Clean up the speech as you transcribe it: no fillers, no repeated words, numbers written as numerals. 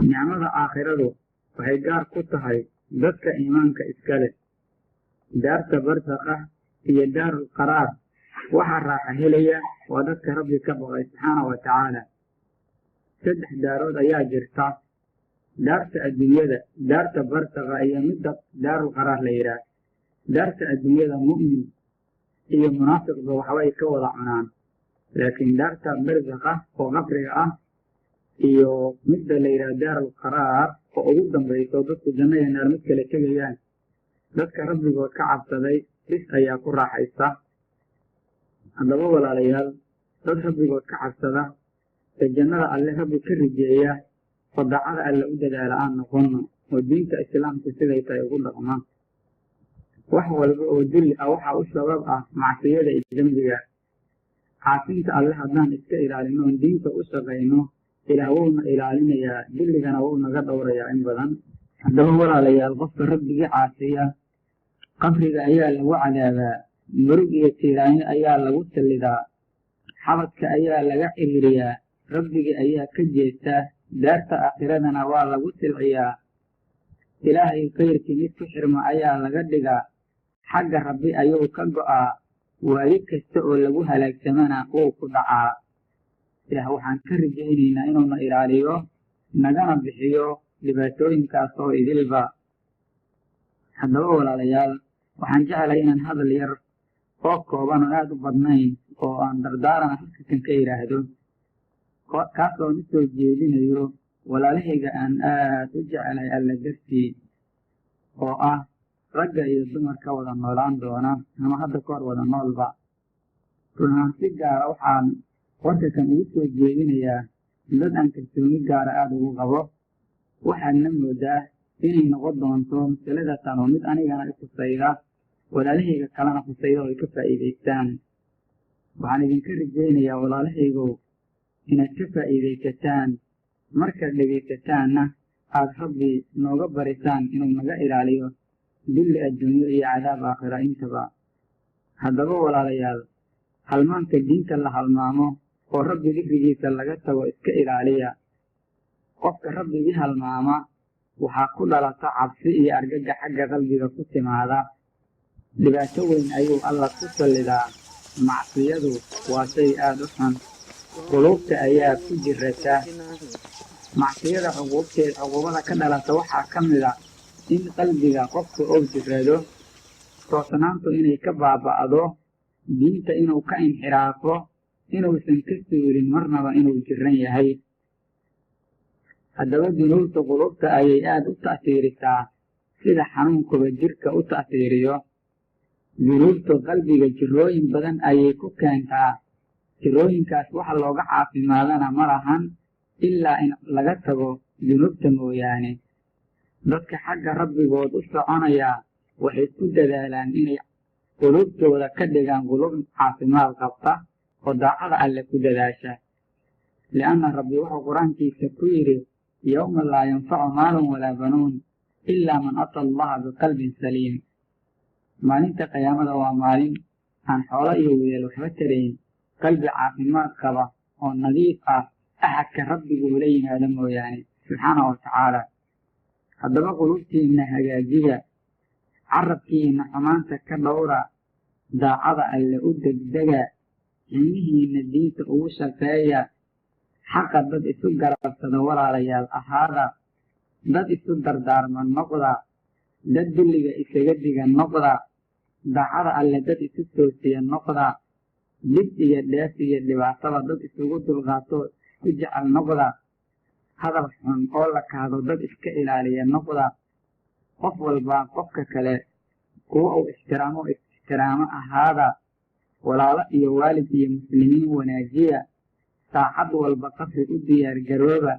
Nicmada aakhiradu waxay gaar ku tahay dadka iimaanka iska leh. Daarta barsaqa iyo daarul qaraar waxaa raaxa helaya waa dadka Rabbi ka baqay subxaana wa tacaala. Saddex daarood ayaa jirta: daarta adduunyada, daarta barsaqa iyo midda daarul qaraar la yidhaah. Daarta adduunyada mu'min iyo munaafiqba waxbay ka wada cunaan, laakiin daarta barsaqa oo qabriga ah iyo midda la yidhaah daarul qaraar oo ugu dambayso dadku janno iyo naar mid kale tegayaan, dadka Rabbigood ka cabsaday bis ayaa ku raaxaysta. Haddaba walaalayaal, dad Rabbigood ka cabsada ee jannada Alle Rabbi ka rijeeya oo daacada Alle u dadaala aan noqono, oo diinta Islaamku siday tahay ugu dhaqma. Wax walba oo dulli ah waxaa u sabab ah macsiyada iyo dembiga. Caasinta Alle haddaan iska ilaalino oon diinta u shaqayno, Ilaah wuuna ilaalinayaa, dulligana wuu naga dhowrayaa in badan. Haddaba walaalayaal, qofka Rabbigii caasiya qabriga ayaa lagu cadaabaa, murug iyo tiiraanyo ayaa lagu sallidaa, xabadka ayaa laga ciriiriyaa, Rabbigii ayaa ka jeesta, daarta aakhiradana waa lagu silciyaa, Ilaahay khayrkii mid ku xirma ayaa laga dhigaa, xagga Rabbi ayuu ka go'aa, waadi kasta oo lagu halaagsamana wuu ku dhacaa. Ilaah waxaan ka rajaynaynaa inuuna ilaaliyo, nagana bixiyo dhibaatooyinkaas oo idilba. Haddaba walaalayaal, waxaan jeclahay inaan hadal yar oo kooban oo aada u badnayn oo aan dardaaran halkakan ka yidhaahdo, kaas oon u soo jeedinayo walaalahayga aan aada u jeclahay Alla dartii, oo ah ragga iyo dumarka wada noolaan doona ama hadda ka hor wada noolba. Run ahaan, si gaara waxaan warka kan ugu soo jeedinayaa dad aan kalsooni gaara aada ugu qabo. Waxaadna moodaa inay noqon doonto masalada tan oo mid anigana i khusayda, walaalahayga kalena khusayda oo ay ka faa'iidaystaan. Waxaan idinka rajaynayaa, walaalahaygow, inaad ka faa'iidaysataan. Markaad dhegaysataanna aada Rabbi nooga barisaan inuu naga ilaaliyo dulli adduunyo iyo cadaab aakhira intaba. Haddaba walaalayaal, halmaanka diinta la halmaamo oo Rabbi dikrigiisa laga tago iska ilaaliya. Qofka Rabbigii halmaama waxaa ku dhalata cabsi iyo argagax xagga qalbiga ku timaada. Dhibaato weyn ayuu Alla ku sallidaa. Macsiyadu waa shay aada u xun, quluubta ayaa ku jirata. Macsiyada cuquubteed, cuquubada ka dhalata waxaa ka mid a in qalbiga qofka ou jirado, toosnaantu inay ka baaba'do, diinta inuu ka inxiraafo, inuusan ka suurin marnaba inuu jiran yahay. Haddaba dunuubta qulubta ayay aada u ta'siirisaa, sida xanuunkuba jirka u ta'siiriyo. Dunuubtu qalbiga jirooyin badan ayay ku keentaa. Jirooyinkaas waxa looga caafimaadana ma lahan ilaa in laga tago dunuubta mooyaane. Dadka xagga Rabbigood u soconayaa waxay ku dadaalaan inay qulubtooda ka dhigaan qulub caafimaad qabta oo daacada Alle ku dadaasha, lianna Rabbi wuxuu Qur-aankiisa ku yidhi: "Yowma laa yanfacu maalun walaa banuun ilaa man ata Allaha biqalbin saliim." Maalinta qiyaamada waa maalin aan xoolo iyo wiilal waxba tarayn, qalbi caafimaad qaba oo nadiif ah axadka Rabbigu ula yimaado mooyaane, subxaanahu wa tacaala. Haddaba qulubtiinna hagaajiya, carabkiina xumaanta ka dhowra, daacada Alle u degdega, ximihiinna diinta ugu shaqeeya, xaqa dad isu garabsada walaalayaal ahaada, dad isu dardaarma noqda, dad dulliga isaga diga noqda, daacada Alle dad isu toosiya noqda, dhib iyo dheef iyo dhibaataba dad isugu dulqaato isku jecel noqda, hadal xun oo la kahdo dad iska ilaaliya noqda, qof walbaa qofka kale kuwa uu ixtiraamo is-ixtiraamo ahaada, walaalo iyo waalid iyo muslimiin wanaajiya, saacad walba qafri u diyaar garooba.